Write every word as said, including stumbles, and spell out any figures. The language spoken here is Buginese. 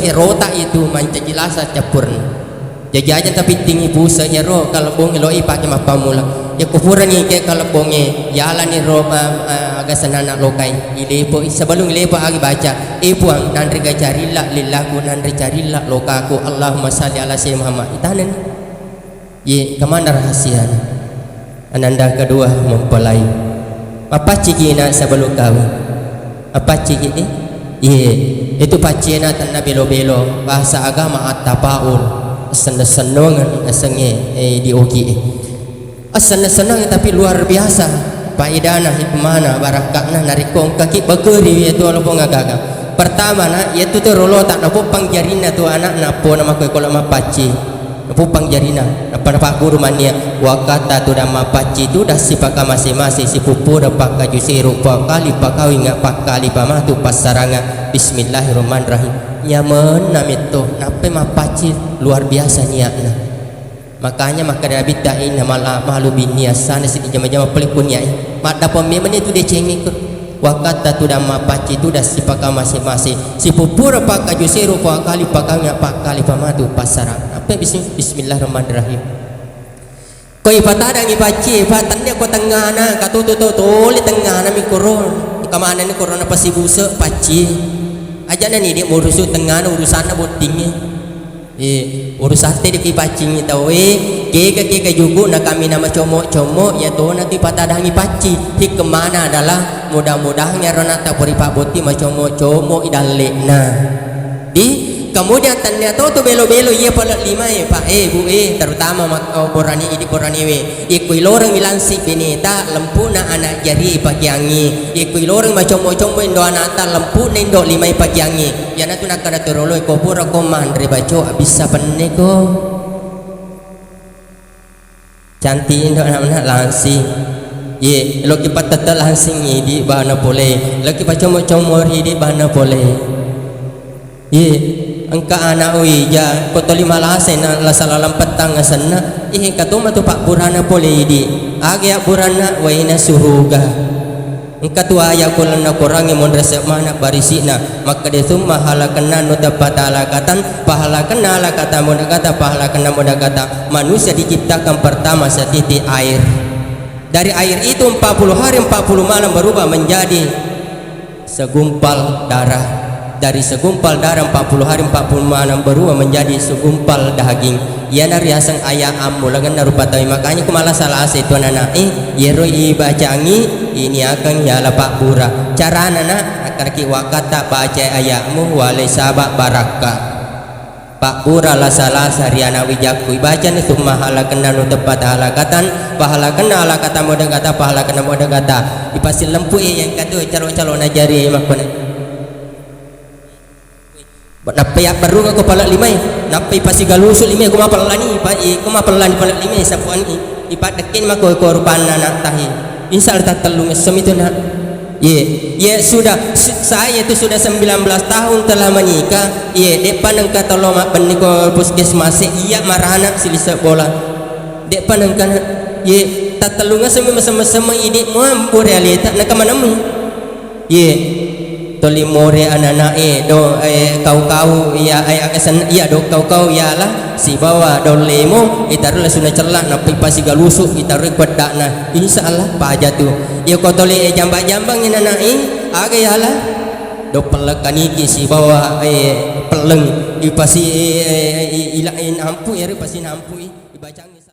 Erota itu mancaji lasa cappurna. Jaji aja tapittingi puse ero kalebbong eloi pake mappammula. Yakko purani ke kalebbonge yalani ro, ah, ah, aga senana lokai. Ilepo, sebelum ilepo agi baca, "Eh Puang, nanre ga carilla lillaku, nanre carilla lokaku. Allahumma salli ala Sayyidina Muhammad." Itanani. Ye, kemana rahasiana? Ananda kedua mempelai. Mapacciki na sebelum kawin. Mapacciki di? Ye, itu paccena tenna belo-belo. Bahasa agama at-tafaul. Seneng-senengan asengnge, eh, di oki, eh. Seneng-seneng tapi luar biasa. Faedana, hikmana, barakka'na, narekko engkaki bageri, yaitu walaupun agaga. Pertama, na, yaitu tu rolo tak napoppang jarinna tu anak, nappo nama kue kola mapacci. Napuppang jarina, nappa napagguru mannia, "Wakkatta tudang mappacci tudang sipaka mase-mase, sipuppura pakkaju seru, pakali pakawinga, pakkali pamatu passaranga. Bismillahirrahmanirrahim." Nyamenna metto, nappai mappacci luar biasa niatna. Makanya makkeda Nabitta, "Innamal a'malu binniyat." Sana sidi jama-jama pale ku niat. Maddapang memang itu decengekku. Wakkatta tudang mappacci tudang sipaka mase-mase, sipuppura pakkaju seru, pakali pakawinga, pakkali pamatu passara. Apa bismi-, Bismillahirrahmanirrahim. Ko ipatadangi pacci, pa tennia ko tengngana, katutu to tole tengngana mi koro. Kamanani korona pasibuse pacci. Aja nani dia murusu tengngana urusanna bottingnge. Eh, urusatte diki paccingi tauwe, kega-kega juku na kami na macommo-commo, iya tona tu ipatadangi pacci. Hikmana adalah mudah-mudahan iyaro na tapuri pabbotti macommo-commo idalle'na. Di, kemudian tennia to tu belo-belo iya pale limae, Pak, eh, Bu, eh, terutama mak-, oh, borani idi boraniwe. Ikko iloreng milansi beneta, lempuna anak jari pakeangi. Ikko iloreng macommo-commo indo anata, lempuna indo limai pakeangi. Iyanatu nakkeda toroloi, ko pura ko manre baco, abissa penneko. Cantik indo anak-anak langsing. Ye, loki pattette langsing idi bana pole. Loki pacommo-commo idi bana pole. Ye, engka anak uija, ko toli malasai na lasa laleng pettang asenna. Eh, engka to matu pabburana pole idi. Aga abburanna? Waena suruga. Engka tu aya ko lalenna Korangnge monrese maneng barisi'na, makkeda, "Summa halakna nutfata alaqatan, fahalakna alaqata mudghata, fahalakna mudghata." Manusia diciptakan pertama setitik air. Dari air itu empat puluh hari, empat puluh malam berubah menjadi segumpal darah. Dari segumpal darah empat puluh hari, empat puluh malam berubah menjadi segumpal daging. Iyana riaseng aya ammulagenna rupa tauwe. Makanya ku malasa-lasa itu anak-anak, eh, iyero ibacangi, iniakeng yala pabbura. Carana, Nak, akkaraki wakkatta baca aya'mu, walai saba barakka. Pabbura lasa-lasa ri anak wijakku. Ibacani, "Summa halakanna nutfata halakatan, fahalakanna halakata mudghata, fahalakanna mudghata." Ipasillempu iya engka tu calo-calona jari makkona. Nappa yabbarrungako pale limae, nappa ipasigalusu limae, ko mapellani, pa-, i-, ko mapellani pale limae, sapuanni, ipaddekkeni mako ko rupanna anak tahi. Insya Allah tattellung essomi tu, Nak. Ye, ye sudah, su-, saya itu sudah sembilan belas tahun telah menikah. Ye, de'pa nengka tolo mabbenni ko puskesmas, iya maranak silise bola. De'pa nengka, Nak. Ye, tattellung essomi mesem-mesem idi mua bore aleta, nengka manemmu. Ye, toli more anana'e do, eh, kau-kau iya, eh, aga senna iya do kau-kau iyalah sibawa daun lemo, itaroi lasuna cella, nappa ipasigalusu, itaroi kuedda'na. Insya Allah paja tu. Iya ko toli, eh, jambang-jambang inana'e, aga iyalah do pelleng kaniki sibawa, eh, pelleng ipasi, eh, i-, ila-, inampu, iyaro ipasinampui, ibacangi.